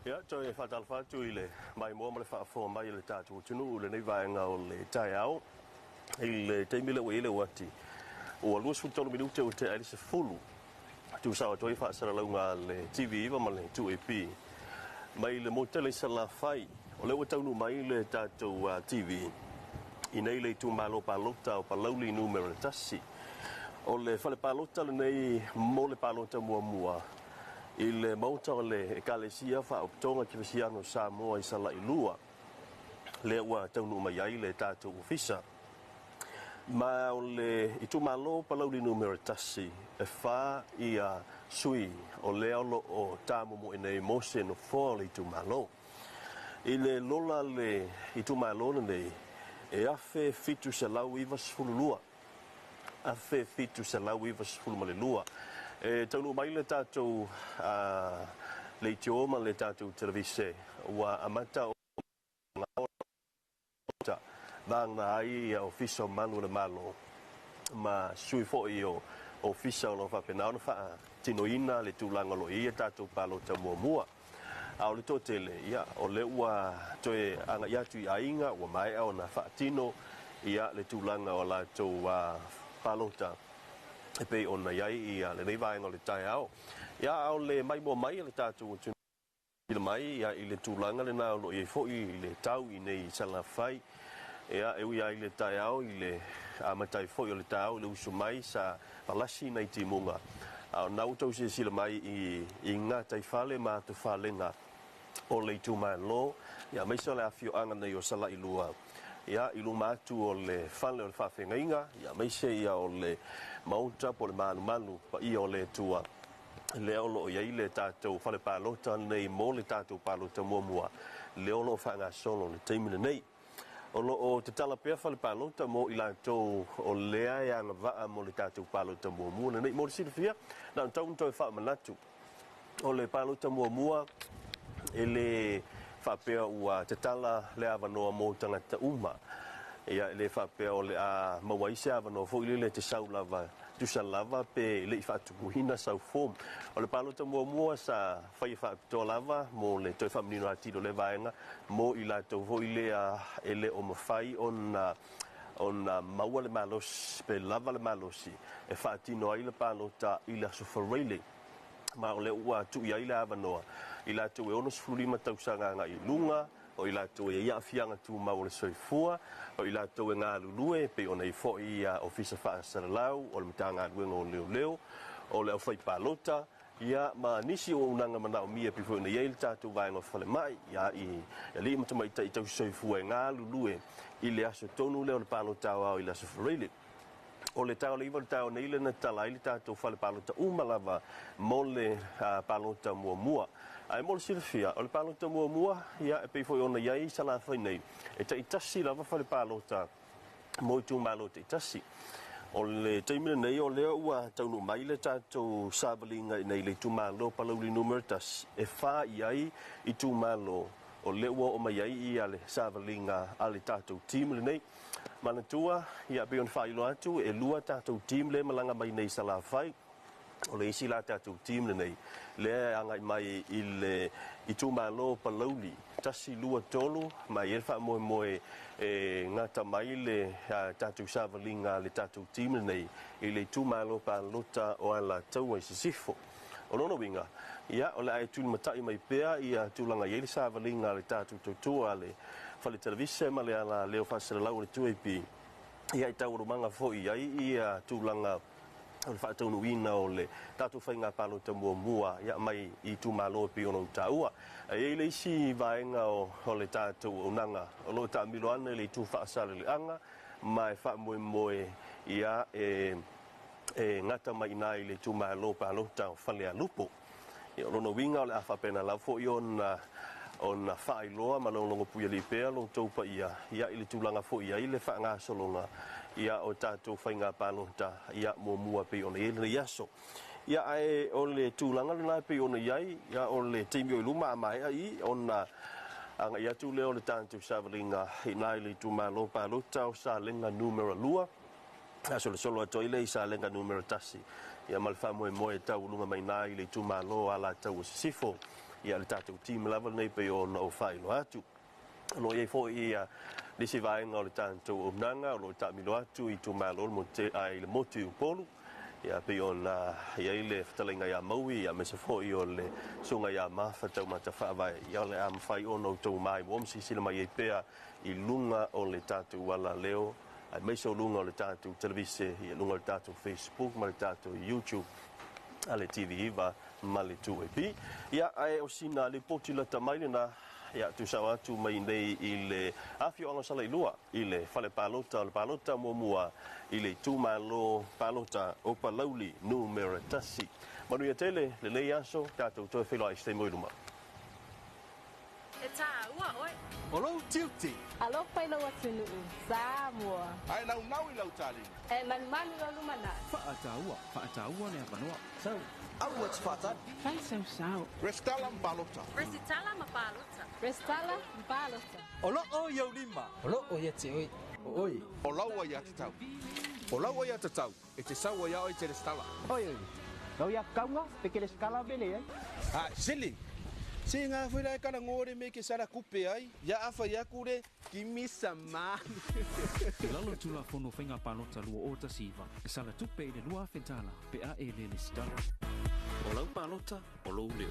Ia, toe faatalofa atu i le maimoa ma le faafofoga mai a le tatou atunuu i lenei vaega o le taeao. I le taimi lea ua i ai le uati, ua 23 minute ua tea ai le 10. Tuusao atu ai faasalalauga a le TV9 ma le 2AP mai le motu tele i Salafai. O lea ua taunuu mai le tatou TV i nei le itumalo palota o Palauli numera 1. O le fale palota lenei mo le palota muamua i le maota o le Ekalesia Faapotopotoga Kerisiano o Samoa i Salailua, lea ua taunuu mai ai le tatou ofisa. Ma o le itumalo Palauli numera 1, e 4 ia sui o lea o lo o tāmomoe nei mo se nofoa o le itumalo. I le lola le itumalo lenei, e 1792. 1792. E taunuu mai le tatou leitio ma le tatou televise ua amata ona vagana ai ia Ofisa o Malu o le Malo ma sui foi o Ofisa o lo o faapena ona faatinoina le tulaga o lo o i ai ia tatou palota muamua. A o le toatele, ia, o lea ua toe agai atu i aiga, ua maea ona faatino ia le tulaga o latou palota e pei ona i ai ia lenei vaega o le taeao. Ia, a o le maimoa mai a le tatou atunuu mai ia i le tulaga lena o lo o i ai foi le tau i nei i Salafai. Ia, e ui lava i le taeao i le amata ai foi o le taeao i le usu mai sa palasi nai timuga, a o lena ua outou silasila mai i gataifale ma atofalega o le itumalo, ia aemaise o le afioaga nei o Salailua, ia i luma atu o le fale o le faafeagaiga, ia aemaise ia o le maota po o le malumalu paia o le Atua, lea o lo o i ai le tatou fale palota lenei mo le tatou palota muamua, lea o lo o faagasolo i le taimi lenei. O lo o tatala pea fale palota mo i latou o lea e agavaa mo le tatou palota muamua lenei. Mo le silafia, na ona tau ona toe faamanatu, o le palota muamua e le faapea ua tatala le avanoa mo tagata uma. Ia, e le faapea o le a maua ai se avanoa foi lele e te sau lava, tusa lava pe le i faatumuina sau form. O le palota muamua sa faia faapitoa lava mo le toe faamanino atili o lea vaega mo i latou foi lea e le o mafai ona maua le malosi pe lava le malosi e faatino ai le palota i le Aso Faraile. Ma o lea ua tuu i ai le avanoa i latou e 65 tausaga agai i luga, o i latou e i ai aafiaga tumau o le soifua, o i latou e galulue, pei ona i ai foi Ofisa Faasalalau o le Matagaluega o Leoleo, o le aufaipalota, ia ma nisi o auaunaga manaomia pei foi ona i ai le tatou vaega o falemai, ia, i alii ma tamaitai tausisoifua e galulue i le aso tonu lea o le palota aoao i le Aso Faraile. O le taeao le 9 o le taeao nei lea na tatala ai le tatou fale palota uma lava mo le palota muamua. Ae mo le silafia, o le palota muamua, ia, e pei foi ona i ai Salafai nei, e taitasi lava fale palota mo itumalo taitasi. O le taimi lenei o lea ua taunuu mai le tatou savaliga i nei le itumalo Palauli numera 1, e 4 i ai itumalo o lea ua oo mai ai ia le savaliga a le tatou team lenei. Manatua, ia pei ona faailoa atu, e 2 tatou team lea e malaga mai nei i Salafai. O le isi la tatou team lenei, lea e agai mai i le itumalo Palauli 1, 2, 3, ma e i ai le faamoemoe e gata mai le tatou savaliga a le tatou team lenei i le itumalo palota o Alataua i Sisifo. O lona uiga, ia, o le a e tulimatai mai pea ia tulaga i ai le savaliga a le tatou tautua a le Fale Televise ma le ala leo faasalalau o le 2AP, ia, i taualumaga foi i ai ia tulaga o le faataunuuina o le tatou faiga palota muamua, ia, mai i itumalo e pei ona ou taua. E i ai le isi vaega o le tatou auaunaga o lo o taamilo ana i le itu faasaleleaga ma e faamoemoe, ia, e gata mai i ina i le itumalo palota o Falealupo. Ia, o lona uiga o le a faapena lava foi ona faailoa ma logologo puialii pea lo outou paia, ia, i le tulaga foi i ai le faagasologa, ia, o tatou faiga palota, ia, muamua pei ona i ai lenei aso. Ia, ae o le tulaga lena e pei ona i ai, ia, o le taimi o i luma a maea i ona agai atu lea o le tatou savaliga i ina i le itumalo palota o Salega numera 2. A solosolo atu ai lea i Salega numera 1, ia, ma le faamoemoe e taualuga mai ina i le itumalo o Alataua Sisifo. Ia, le tatou team lava lenei pei ona ou faailoa atu. O lo o i ai foi ia nisi vaega o le tatou auaunaga o lo o taamilo atu i itumalo i le motu i Upolu, ia pei ona i ai le fetalaiga ia Maui, aemaise foi o le susuga ia Mafa Taumata Faavae. Ia, o le a mafai ona outou maimoa ma silasila mai ai pea i luga o le tatou alaleo, aemaise o luga o le tatou televise, ia luga o le tatou Facebook ma le tatou YouTube a le TV9 ma le 2AP. Ia, ae o sina lipoti lata mai lena, ia tuusao atu mai nei i le afioaga o Salailua i le fale palota o le palota muamua i le itumalo palota o Palauli numera 1. Manuia tele lenei aso, tatou toe feiloai i se taimi o i luma. E tāua ʻoe. O lou tiute. Alofa i lou atunuu, Samoa. Ae naunau i lau taliga. E manumanu i lou lumanai. Faataua, faataua le avanoa. Sau. Aua e te faatali. Fai sau sao. Resitala ma palota. Resitala ma palota. Resitala ma palota. O loo i ou lima. O loo ia te oe. O oe. O lau aiatatau. O lau aiatatau e te sau ai ia oe e te resitala. Oi oi. Lau ia kaunga pe ke resitala be leai. A sili. Se ngā whai lai kana ngōre me ke sara kupe ai. Ia awha ia kure, give me some money. I lalo o le Tulafono Faiga Palota 2019, e sala tupe i le $2,000 pe a e le resitala. O lau palota, o lou leo.